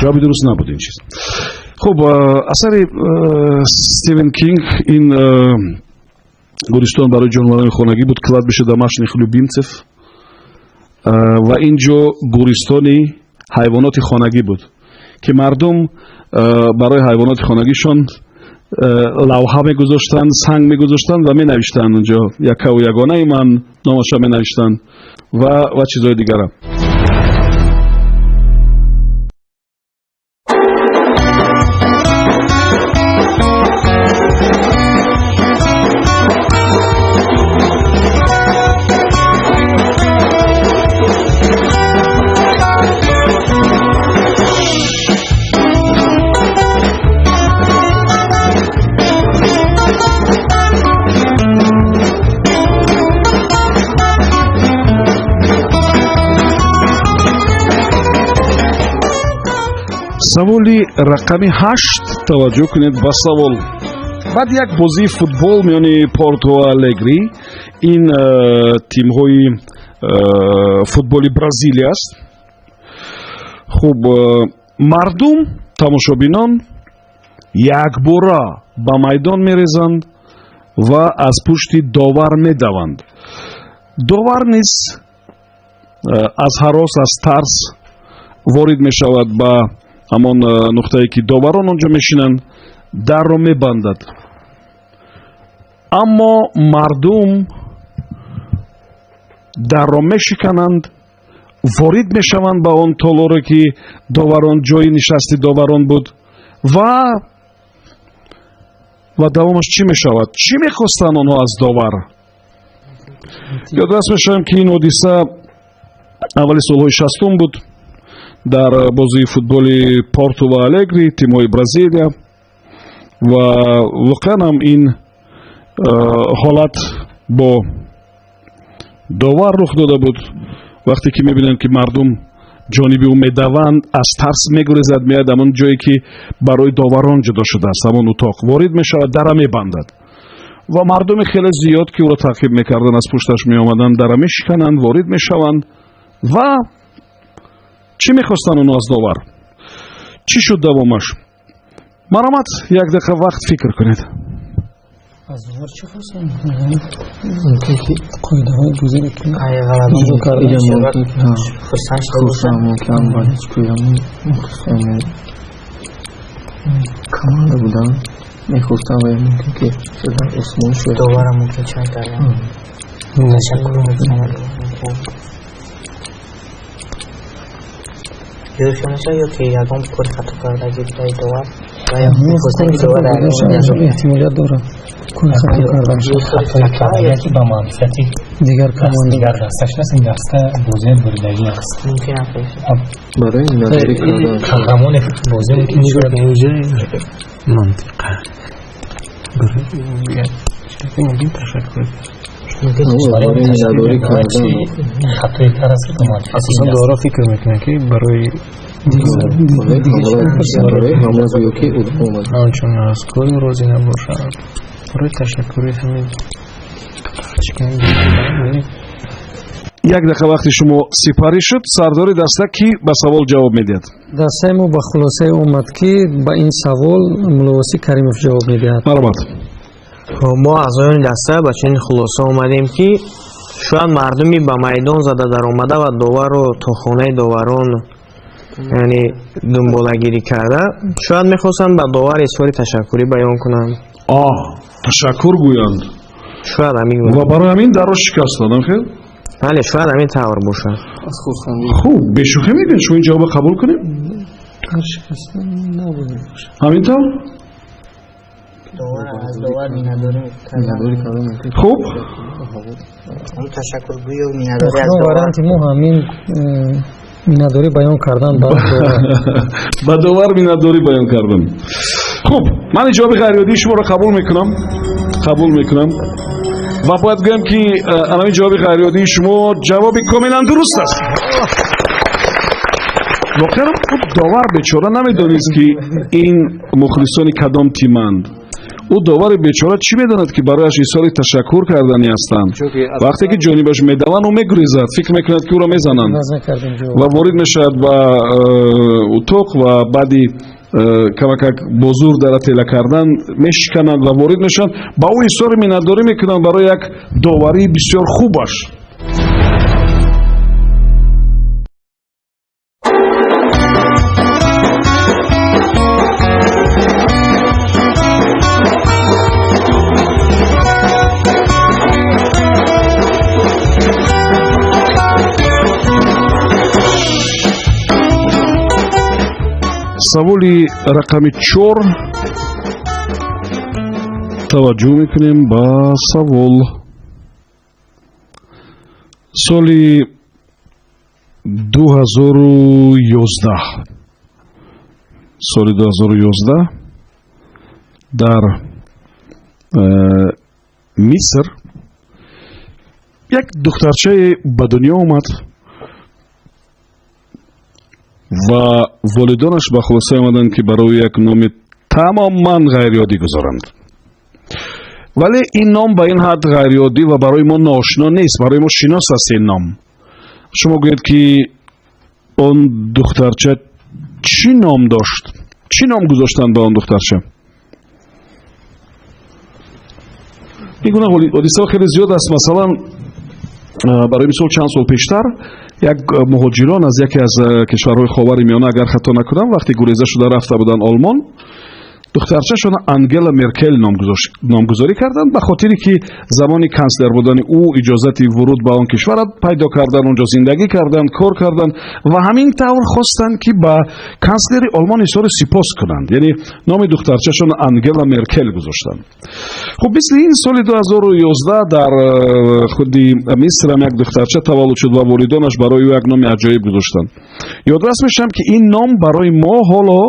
Ҷавоби дуруст набуд ин чиз. Хуб, асари Стивен Кинг ин гӯристон барои ҷонварони хонагӣ буд, «Кладбище домашних любимцев», ва ин ҷо гӯристони ҳайвоноти хонагӣ буд, ки мардум барои ҳайвоноти хонагишон лавҳа мегузоштанд, санг мегузоштанд ва менавиштанд онҷо яккаву ягонаи ман, номаша менавиштанд ва чизҳои дигара. Саволи рақами 8. Таваҷҷӯҳ кунед ба савол. Баъд як бозии футбол миёни Порту Алегри, ин тимҳои футболи Бразилия аст. Хуб, мардум, тамошобинон якбора ба майдон мерезанд ва аз пушти довар медаванд. Довар низ аз ҳарос, аз тарс ворид мешавад ба ҳамон нуқтае, ки доварон онҷо мешинанд, дарро мебандад. Аммо мардум дарро мешикананд, ворид мешаванд ба он толоре, ки доварон, ҷои нишасти доварон буд, ва давомаш чӣ мешавад? Чӣ мехостанд онҳо аз довар? Ёдрас мешавем, ки ин ҳодиса аввали солҳои 60-ум буд дар бозии футболи Порту ва Алегри, тимҳои Бразилия, ва воқеан ҳам ин ҳолат бо довар рух дода буд. Вақте ки мебинанд, ки мардум ҷониби ӯ медаванд, аз тарс мегурезад, меояд ҳамон ҷое, ки барои доварон ҷудо шудааст, ҳамон утоқ, ворид мешавад, дара мебандад ва мардуми хеле зиёд, ки ӯро таъқиб мекарданд, аз пушташ меомаданд, дара мешикананд, ворид мешаванд. Ва чӣ мехостанд онҳо аз довар? Чӣ шуд давомаш? Марҳамат, як дақиқа вақт фикр кунед. Аз довар чӣ хостанд? Қоидаҳои бозиро ки иҷро карда. Хурсанд мумкин команда буданд, мехостанд ва мумкин ки осмон шуд. Доварам мумкин чанд кардам. Ташаккур мекунам. Ёшонаша ё ки ягон кори хато кардагӣ будаи довар ва ё мехостанд, ки довар эҳтимолият дорад кори хато кардан. Яке ба манфиати дигар команда, дигар дасташ нест, ин даста бозии буридагӣ аст. Мумкин аст барои миннатдорӣ кардан. Қаҳрамони бозӣ мумкин шояд мантиқа мумкин ташаккур. Барои миннатдорӣ кардан хатои кар аст, ки ба манфиати асосан доварҳо фикр мекунанд, ки барои ҳамла гӯё ки омад. Ҳамчун аз кори розӣ набошанд, барои ташаккури ҳамин. Як дақиқа вақти шумо сипарӣ шуд. Сардори даста кӣ ба савол ҷавоб медиҳад? Дастаи мо ба хулосае омад, ки ба ин савол Мулловосӣ Каримов ҷавоб медиҳад. Марҳамат. Мо аъзоёни даста ба чунин хулоса омадем, ки шояд мардуми ба майдон зада даромада ва доварро то хонаи доварон, яъне дунболагирӣ карда, шояд мехостанд ба довар изҳори ташаккурӣ баён кунанд. Ташаккур гӯянд. Шояд ҳамин ва барои ҳамин дарро шикастанд, хел? Бале, шояд ҳамин тавр бошад. Аз хурсандӣ. Хуб, бешӯхӣ мегӯед, шумо ин ҷавобро қабул кунед? Дар шикастан набояд бошад. Ҳамин тавр? Довар аз довар миннатдорӣ кардан. Хуб, ташаккургӯю миннатдорӣ аз довар. Варианти мо ҳамин миннатдорӣ баён кардан ба довар. Ба довар миннатдорӣ баён кардан. Хуб, ман ин ҷавоби ғайриоддии шуморо қабул мекунам, қабул мекунам ва бояд гӯям, ки анамин ҷавоби ғайриоддии шумо ҷавоби комилан дуруст аст. Воқеан худ довар бечора намедонист, ки ин мухлисони кадом тиманд. Ӯ довари бечора чӣ медонад, ки барояш изҳори ташаккур карданӣ ҳастанд? Вақте ки ҷонибаш медаванд, ӯ мегурезад, фикр мекунад, ки ӯро мезананд, ва ворид мешавад ба утоқ ва баъди Камакак бо зур дара тела кардан мешикананд ва ворид мешаванд, ба ӯ изҳори миннатдорӣ мекунанд барои як доварии бисёр хубаш. Саволи рақами 4. Таваҷҷӯҳ мекунем ба савол. Соли 2011, соли 2011 дар Миср як духтарчае ба дунё омад ва волидонаш ба хулоса омаданд, ки барои як номи тамоман ғайриоддӣ гузоранд. Вале ин ном ба ин ҳад ғайриоддӣ ва барои мо ноошино нест, барои мо шинос аст ин ном. Шумо гӯед, ки он духтарча чӣ ном дошт? Чӣ ном гузоштанд ба он духтарча? Ин гуна ҳодисаҳо хеле зиёд аст. Масалан, барои мисол, чанд сол пештар як муҳоҷирон аз яке аз кишварҳои Ховари Миёна, агар хато накунам, вақте гуреза шуда рафта буданд Олмон, духтарчашон Ангела Меркел номгузорӣ карданд, ба хотире ки замони канслер будани ӯ иҷозати вуруд ба он кишварро пайдо карданд, онҷо зиндагӣ карданд, кор карданд ва ҳамин тавр хостанд, ки ба канслери Олмон изҳори сипос кунанд, яъне номи духтарчашон Ангела Меркел гузоштанд. Хуб, мисли ин соли 2011 дар худи Мисрам як духтарча таваллуд шуд ва волидонаш барои ӯ як номи аҷоиб гузоштанд. Ёдрас мешавам, ки ин ном барои мо ҳоло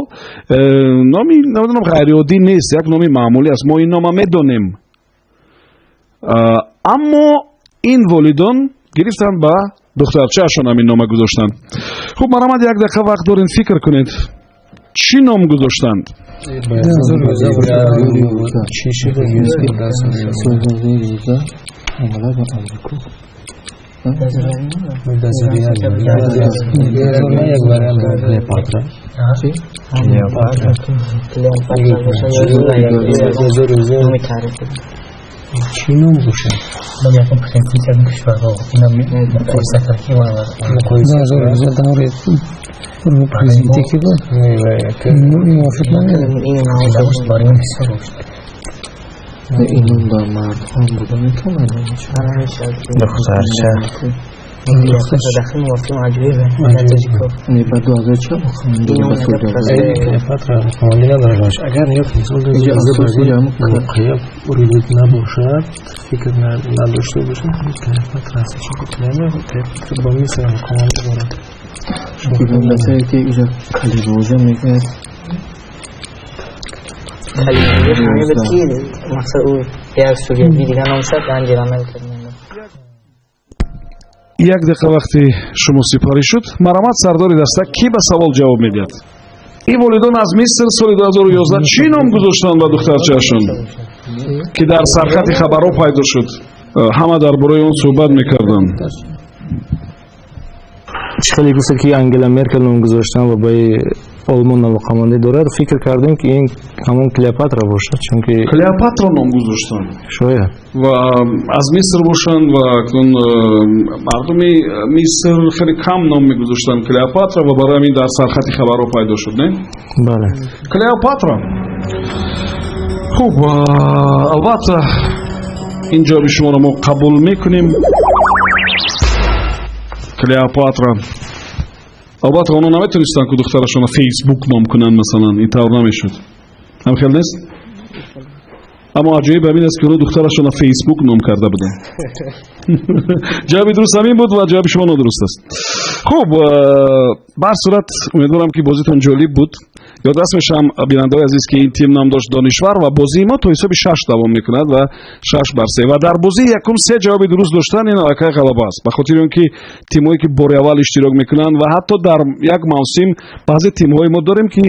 номи, намедонам, ғайриоддӣ нест, як номи маъмулӣ аст, мо ин нома медонем. Аммо ин волидон гирифтанд, ба духтарчаашон ҳамин нома гузоштанд. Хуб, марҳамат, як дақиқа вақт дорем, фикр кунед, чӣ ном гузоштанд? Чӣ шуда? Омада ба Амрико. Клеопатра. Номи таърихӣ. Чӣ ном бошад? Ном якум принсесса аз кишварҳо. Ина муқоиса кард ки даври президенте ки буд, мувофиқ намедонам. Барои он бисёр бошад. Ин ном ба мардҳо буда метавонад? Духтарча. Дахли мувофиқ аҷоибе. Не, ба 2000 Клеопатра командӣ надорад. Агар ниёт мисол воқеа рӯй набошад, фикр надошта бошад, Клеопатра аст. Чунки Клеопатра ба Миср ҳам командӣ дорад. Касае ки иҷа калибоза мегӯяд. Калибоза ҳамин буд, ки мақсад ӯ як сурияги дигар ном шуд, Анҷела Меркел. Як дақиқа вақти шумо сипарӣ шуд. Марҳамат, сардори даста, кӣ ба савол ҷавоб медиҳад? Ин волидон аз Миср соли 2011 чӣ ном гузоштанд ба духтарчаашон, ки дар сархати хабарҳо пайдо шуд, ҳама дар бораи он суҳбат мекарданд? Чӣ хеле гуфта, ки Ангела Меркел ном гузоштан ва ба Олмон алоқамандӣ дорад, фикр кардем, ки ин ҳамон Клеопатра бошад, чунки Клеопатра ном гузоштанд. Шояд. Ва аз Миср бошанд ва акнун мардуми Миср хеле кам ном мегузоштанд Клеопатра ва барои ҳамин дар сархати хабарҳо пайдо шуд, не? Бале. Клеопатра. Хуб, албатта, ин ҷавоби шуморо мо қабул мекунем. Клеопатра. Албатта, онҳо наметонистанд, ки духтарашонро Фейсбук ном кунанд, масалан, ин тавр намешуд, ҳам хел нест? Аммо аҷоиб ҳамин аст, ки онҳо духтарашонро Фейсбук ном карда буданд. Ҷавоби дуруст ҳамин буд ва ҷавоби шумо нодуруст аст. Хуб, ба ҳар сурат, умедворам, ки бозитон ҷолиб буд. Ёдрас мешавам, бинандаҳои азиз, ки ин тим ном дошт Донишвар ва бозии мо то ҳисоби 6 давом мекунад ва 6-3. Ва дар бозии якум се ҷавоби дуруст доштан ин аллакай ғалаба аст, ба хотири он ки тимҳое, ки бори аввал иштирок мекунанд ва ҳатто дар як мавсим баъзе тимҳои мо дорем, ки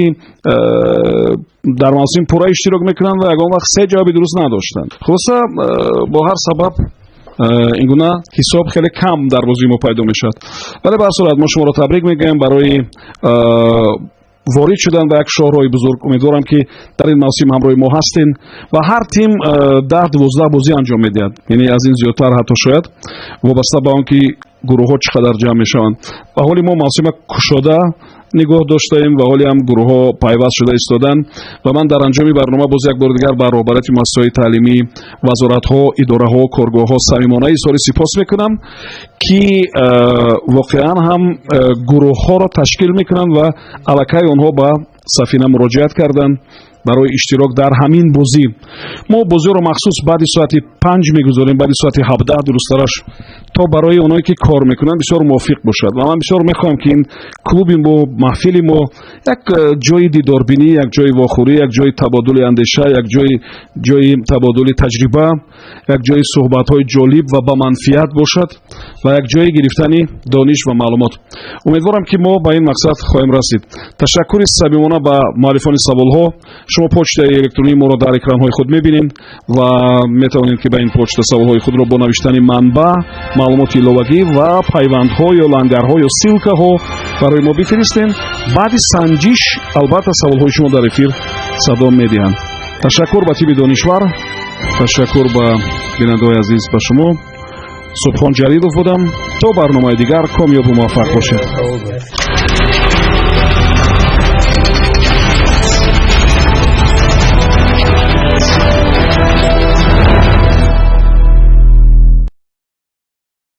дар мавсим пурра иштирок мекунанд ва ягон вақт се ҷавоби дуруст надоштанд. Хулоса, бо ҳар сабаб ин гуна ҳисоб хеле кам дар бозии мо пайдо мешавад. Вале ба ҳар сурат мо шуморо табрик мегӯем барои Ворид шуданд ба як шоҳроҳи бузург. Умедворам, ки дар ин мавсим ҳамроҳи мо ҳастем ва ҳар тим 10-12 бозӣ анҷом медиҳад, яъне аз ин зиёдтар ҳатто шояд, вобаста ба он ки гурӯҳҳо чӣ қадар ҷамъ мешаванд. Ва ҳоли мо мавсима кушода нигоҳ доштаем ва ҳоле ҳам гурӯҳҳо пайваст шуда истоданд. Ва ман дар анҷоми барнома боз як бори дигар ба роҳбарияти муассисаҳои таълимӣ, вазоратҳо, идораҳо, коргоҳҳо самимона изҳори сипос мекунам, ки воқеан ҳам гурӯҳҳоро ташкил мекунанд ва аллакай онҳо ба Сафина муроҷиат карданд барои иштирок дар ҳамин бозӣ. Мо бозиро махсус баъди соати 5 мегузорем, баъди соати 17 дурусттараш, то барои оное ки кор мекунанд бисёр мувофиқ бошад. Ва ман бисёр мехоҳам, ки ин клуби мо, маҳфили мо як ҷои дидорбинӣ, як ҷои вохӯрӣ, як ҷои табодули андеша, як ҷои табодули таҷриба, як ҷои суҳбатҳои ҷолиб ва ба манфиат бошад ва як ҷои гирифтани дониш ва маълумот. Умедворам, ки мо ба ин мақсад хоҳем расид. Ташаккури самимона ба муаллифони саволҳо. Шумо почтаи электронии моро дар экранҳои худ мебинед ва метавонед, ки ба ин почта саволҳои худро бо навиштани манбаъ, маълумоти иловагӣ ва пайвандҳо ё лангарҳо ё ссылка ҳо барои мо бифиристем. Баъди санҷиш, албатта, саволҳои шумо дар эфир садо медиҳанд. Ташаккур ба тими Донишвар, ташаккур ба бинандаҳои азиз, ба шумо. Субҳон Ҷалилов будам. То барномаи дигар комёбу муваффақ бошед.